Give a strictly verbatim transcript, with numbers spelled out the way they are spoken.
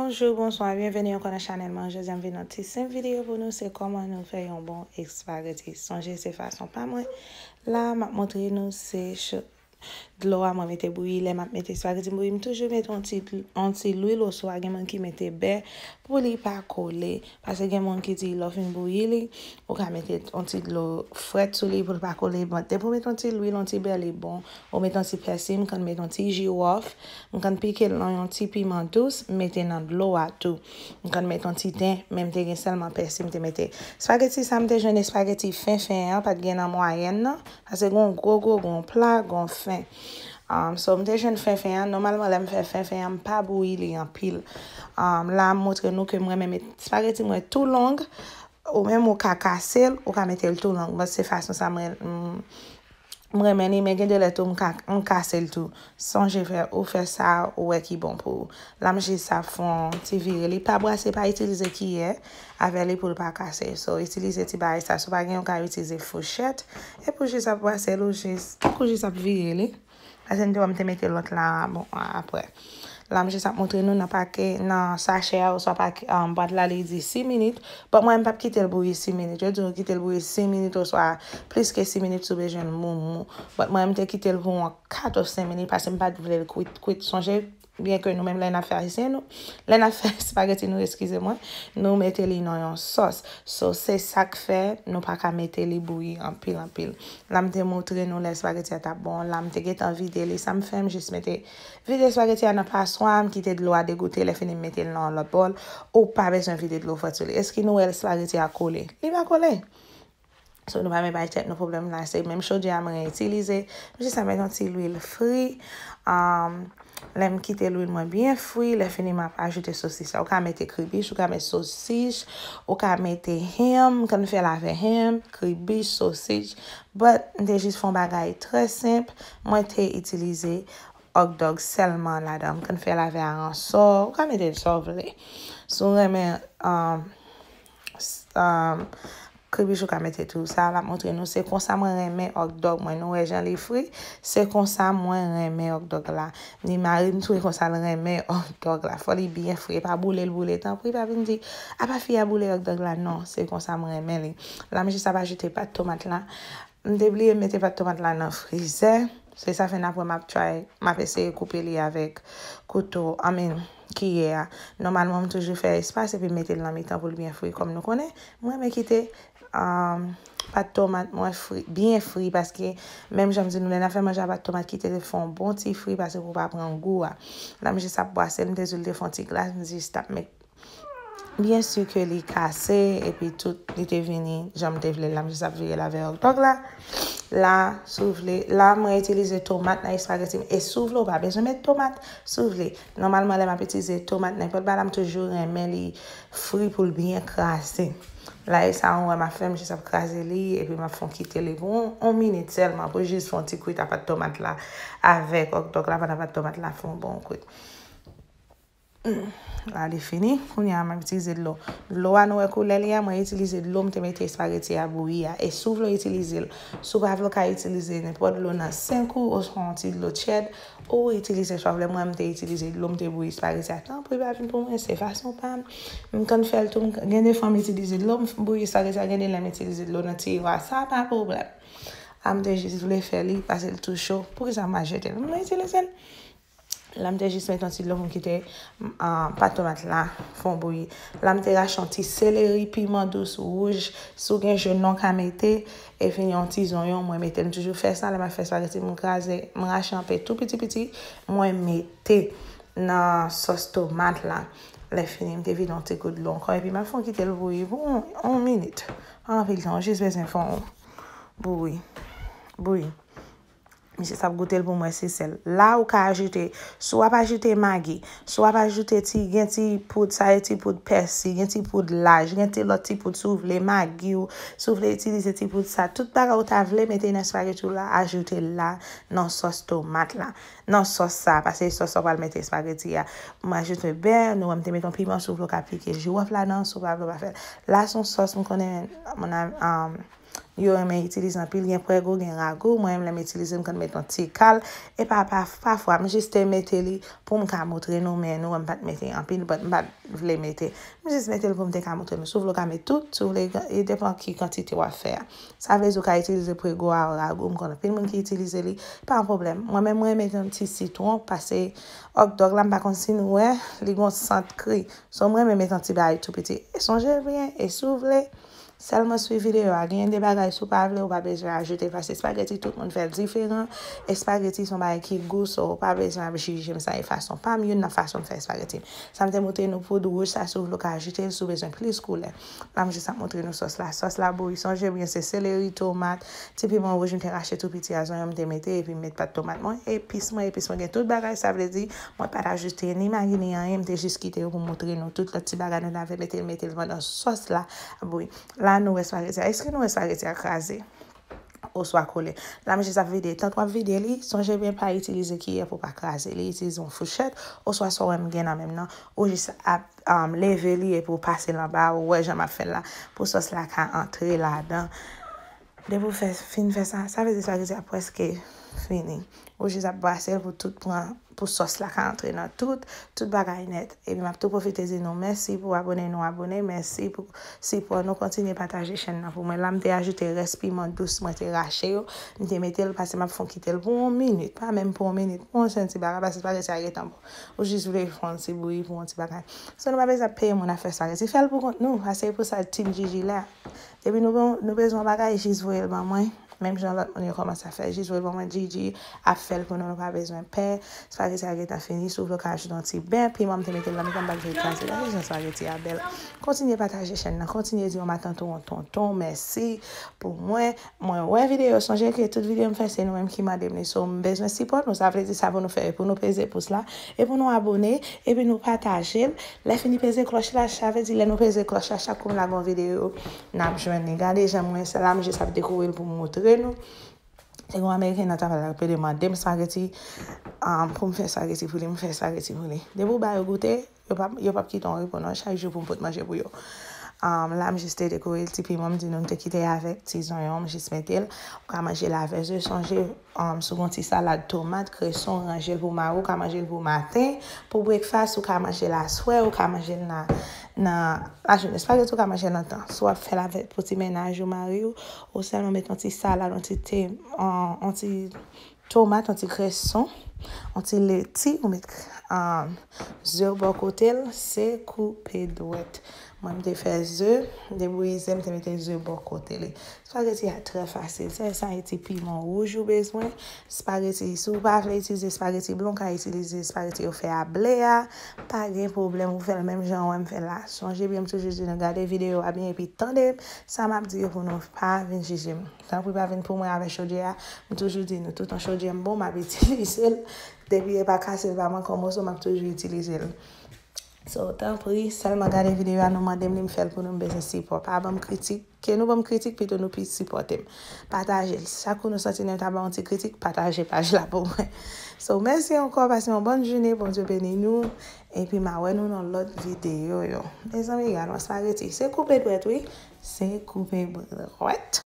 Bonjou, bonswa, byenveni ankò nan chanèl mwen. Jodi a m vin yon ti senp videyo pou nou, se kòman nou fè yon bon espageti. Sonje se fason pa mwen. La, m ap montre nou se ch- dlo a mwen mete bouyi. Lè m ap mete espageti m bouyi, m toujou mete yon ti, yon ti lwil oswa gen moun ki mete bè pou li pa kole. Paske gen moun ki di lè w fin bouyi li, ou ka mete yon ti dlo frèt sou li pou l pa kole. Bon, depi w mete yon ti lwil, yon ti bè, li bon. Ou mete yon ti pèsi, m konn mete yon ti jiwòf, m konn pike l nan yon ti piman dous, m mete nan dlo a tou. M konn mete yon ti ten, men m te gen sèlman pèsi m te mete. Espageti sa m te jwenn espageti fen fen an, pa t gen nan mwayèn nan. Paske gon gwo gwo, gon pla, gon fen. Um, so, m te jwenn fen fen an. Nòmalman, lè m fè fen fen an, m pa bouyi li anpil. Um, la, m montre nou ke m renmen met espageti mwen tou long. Ou menm ou ka kase l, ou ka mete l tou long. Bon, se fason sa mwen, m, m renmen li, men gen de lè tou m ka, m kase l tou. Sonje fè, ou fè sa ou wè ki bon pou ou. La, m jis ap fè yon ti vire li. Pa brase, pa itilize kiyè avè li pou l pa kase. So, itilize ti bagay sa. Si w pa gen, ou ka itilize fouchèt. Epi w jis ap brase l, ou jis, ou jis ap vire li. Paske m te wè m te mete lòt la, bon, a- aprè. La, m jis ap montre nou nan pake, nan sachè a, oswa pake, um, bwat la, li di sis minit. But mwen, m p ap kite l bouyi sis minit. Yo di w kite l bouyi sis minit, oswa plis ke sis minit, si w bezwen l mou, mou. But mwen, m te kite l pou yon kat ou senk minit, paske m pa t vle l kwit, kwit. Sonje, byen ke nou menm lè n ap fè ayisyen, nou, lè n ap fè espageti nou, eskize mwen, nou mete li nan yon sòs. So, se sa k fè nou pa ka mete li bouyi anpil, anpil. La, m te montre nou lè espageti a t ap bon. La, m te gentan vide li. Sa m fè, m jis mete, vide espageti a nan paswa, m kite dlo a degoute, lè fini m mete l nan yon lòt bòl. Ou pa bezwen vide dlo frèt sou li. Èske nou wè espageti a kole? Li pa kole. So, nou pa met bay tèt nou pwoblèm la. Se menm chodyè a m reitilize. M jis ap met yon ti lwil fri. Um, lè m kite lwil mwen byen fri, lè fini m ap ajoute sosis la. Ou ka mete kribich, ou ka met sosis, ou ka mete ham, m konn fè l avè ham, kribich, sosis. But, m te jis fè yon bagay trè senp. Mwen te itilize hot dog sèlman ladan. M konn fè l avè aransò. Ou ka mete l sa w vle. Si w renmen, um, s- um, kribich, ou ka mete tou. Sa a m ap montre nou, se konsa mwen renmen hot dog mwen. Nou wè jan li fri? Se konsa mwen renmen hot dog la. Ni mari m tou, e konsa l renmen hot dog la. Fò li byen fri. E pa boule l boule. Tanpri, pa vin di, apa fi a boule hot dog la. Non, se konsa mwen renmen li. La, m jis ap ajoute pat tomat la. M te bliye mete pat tomat la nan frizè. Se sa fè n apre m ap try, m ap eseye koupe li avèk kouto, I mean, kiyè a. Nòmalman, m toujou fè espas epi m mete l nan mitan pou l byen fri. Kòm nou konnen, mwen renmen kite, um, pat tomat mwen fri, byen fri, paske menm jan m di nou, lè n ap fè manje a pat tomat, kite l fè yon bon ti fri, paske pou w pa pran gou a. La, m jis ap bwase l, m te di l te fè yon ti glas, m jis t ap met Byen si ke li kase, epi tout, li te vini jan m te vle l la, m jis ap vire l avè hot dog la. La, si w vle, la, mwen itilize tomat nan espageti m. E si w vle, w pa bezwen met tomat, si w vle. Nòmalman, lè m ap itilize tomat, nenpòt bagay la, m toujou renmen li fri pou l byen kraze. La, e sa w wè m ap fè, m jis ap kraze li, epi m ap fè w kite li pou yon, yon minit sèlman, pou jis fè yon ti kwit a pat tomat la avèk hot dog la, pandan pat tomat la fè yon bon kwit. La, li fini. Kounye a, m ap itilize dlo. Dlo a, nou wè koulè li a, mwen itilize dlo m te mete espageti a bouyi a. E si w vle w itilize l, si w pa vle, w ka itilize nenpòt dlo nan senk ou, oswa yon ti dlo tchèd, ou itilize sa w vle. Mwen, m te itilize dlo m te bouyi espageti a. Tanpri, pa vin pou mwen, se fason pa m. M konn fè l tou. M- Gen de fwa, m itilize dlo m bouyi espageti a, gen de lè, m itilize dlo nan tiwa. Sa pa pwoblèm. A, m te jis vle fè li, pase l tou cho. Poukisa m pa jete l? M itilize l. La, m te jis met yon ti dlo pou m kite, ah, pat tomat la fè yon bouyi. La, m te rache yon ti seleri, piman dous, wouj. Si w gen jòn, ou ka mete. Epi yon ti zonyon, mwen mete. M toujou fè sa, lè m ap fè espageti, m kraze, m rache anpe tou piti piti, mwen mete nan sòs tomat la. Lè fini, m te vide yon ti gout dlo ankò, epi m ap fè kite l bouyi pou yon, yon minit. Pa anpil tan, ou jis bezwen fè yon bouyi. Bouyi. Misye sa ap goute l pou mwen si sèl. La, ou ka ajoute, si w ap ajoute magi, si w ap ajoute ti, gen ti poud, sa e ti poud pèsi, gen ti poud laj, gen ti lòt ti poud si w vle, magi w, si w vle itilize ti poud sa, tout bagay ou ta vle mete nan espageti w la, ajoute l la, nan sòs tomat la, nan sòs sa, paske sòs sa w pral mete espageti a. M ajoute bè, nou wè m te mete yon piman, si w vle w ka pike jiwòf ladan, si w pa vle w pa fè l. La, se yon sòs, m konnen, mon am-, um, yo renmen itilize anpil, gen prègo, gen ragou. Mwen menm lè m itilize, m konn met yon ti kal. E pa, pa, pafwa, m jis te mete li pou m ka montre nou, men nou wè m pa t mete anpil, but m pa t vle mete. M jis mete l pou m te ka montre nou. Si w vle, w ka met tout, si w vle, e depan ki kantite w ap fè a. Sa vle di w ka itilize prègo a, ragou, m konn anpil moun ki itilize li, pa yon pwoblèm. Mwen menm, mwen met yon ti sitwon, pase hot dog la, m pa konn si nou wè, li gon sant kri. So, mwen menm met yon ti bagay tou piti. E sonje byen, e si w vle, sèlman swiv videyo a. Gen de bagay, si w pa vle, ou pa bezwen ajoute, paske espageti, tout moun fè l diferan. Espageti se yon bagay ki gou, so, ou pa bezwen ap jije m sa e fason pa m, youn nan fason m fè espageti m. Sa m te montre nou poud wouj sa, si w vle, w ka ajoute l, si w bezwen plis koulè. La, m jis ap montre nou sòs la. Sòs la bouyi, sonje byen, se seleri, tomat, ti piman wouj, m te rache tou piti a, zonyon m te mete, epi m met pat tomat mwen, epis mwen, epis mwen gen tout bagay, sa vle di, mwen pa t ajoute ni magi, ni anyen, m te jis kite yo pou montre nou tout lòt ti bagay nou t ap mete, mete l pandan sòs la ap bouyi. La, nou wè espageti a. Èske nou wè espageti a kraze? Oswa kole. La, m jis ap vide. Tan w ap vide li, sonje byen pa itilize kiyè pou w pa kraze li. Itilize yon fouchèt, oswa sa w wè m gen nan men m nan. Ou jis ap um, leve li epi w pase l anba, ou wè jan m ap fè l la. Pou sòs la ka antre ladan. Depi w fè, fin fè sa, sa vle di espageti a prèske fini. Ou jis ap brase l pou tout pran, pou sòs la ka antre nan tout, tout bagay nèt. Epi m ap tou pwofite di nou mèsi pou abone nou abone, mèsi pou sipò nou, kontinye pataje chèn nan pou mwen. La, m te ajoute rès piman dous, mwen te rache yo, m te mete l, pase m ap fon kite l pou yon minit, pa menm pou yon minit, pou yon sèl ti bagay, paske espageti a gentan bon. Ou jis vle fè yon ti bouyi pou yon ti bagay. So, nou pa bezwen ap peye moun ap fè espageti. Fè l pou kont nou, paske se pou sa Team Gigi la. Depi nou, nou bezwen yon bagay, jis voye l ban mwen. Menm jan lòt moun yo kòmanse ap fè, jis voye l ban mwen, Gigi ap fè l pou nou, nou pa bezwen pè. Espageti a gentan fini, si w vle w ka ajoute yon ti bè, piman m te mete l nan mitan, m pa t vle kraze. Gade jan espageti a bèl. Kontinye pataje chèn nan, kontinye di yon matant ou yon tonton mèsi pou mwen. Mwen wè videyo, sonje ke tout videyo m fè, se nou menm ki mande m li. So, m bezwen sipò nou, sa vle di sa pou nou fè, pou nou peze pous la, e pou nou abone, epi nou pataje l. Lè fini peze klòch la, sa vle di lè nou peze klòch la, chak kou m lage yon videyo, n ap jwenn li. Gade jan mwen, se la m jis ap dekouvri l pou m montre nou. Se yon Ameriken nan travay la ki te mande m espageti, um, pou m fè espageti pou li, m fè espageti pou li. Depi w ba yo goute, yo p ap, yo p ap kite w repo non, chak jou pou m pot manje pou yo. Um, la, m jis te dekouvri l, ti piman, m di nou, m te kite avèk ti zonyon, m jis mete l. Ou ka manje l avè ze, sonje, um, si w gon ti salad tomat, kreson, ranje l pou mari w, ou ka manje l pou maten, pou breakfast, ou ka manje l aswè, ou ka manje l nan, nan lajounen. Espageti, ou ka manje l nan tan. Si w ap fè l avèk pou ti mennaj ou, mari w, ou sèlman met yon ti salad, yon ti te, yon, yon ti tomat, yon ti kreson, yon ti leti, ou met, um, ze bò kote l, se koupe dwèt. Mwen, m te fè ze, m te bouyi ze, m te mete ze bò kote li. Espageti a trè fasil. Se sa, e ti piman wouj ou bezwen. Espageti, si w pa vle itilize espageti blan, w ka itilize espageti yo fè a ble a. Pa gen pwoblèm, ou fè l menm jan w wè m fè la. Sonje byen, m toujou di nou gade videyo a byen epi tande sa m ap di yo pou nou pa vin jije m. Tanpri pa vin pou mwen avèk chodyè a. M toujou di nou, toutan chodyè m bon, m ap itilize l. Depi e pa kase, e pa manke yon moso, m ap toujou itilize l. So, tanpri, sèlman gade videyo a, nou mande m li, m fè l pou nou, m bezwen sipò. Pa ban m kritik. Ke nou ban m kritik, pito nou pi sipòte m. Pataje l. Chak kou nou santi nou ta ba yon ti kritik, pataje paj la pou mwen. So, mèsi ankò, pase yon bòn jounen, Bondye beni nou. Epi m a wè nou nan lòt videyo yo. Mezanmi, gade yon espageti. Se koupe dwèt, wi. Se koupe dwèt.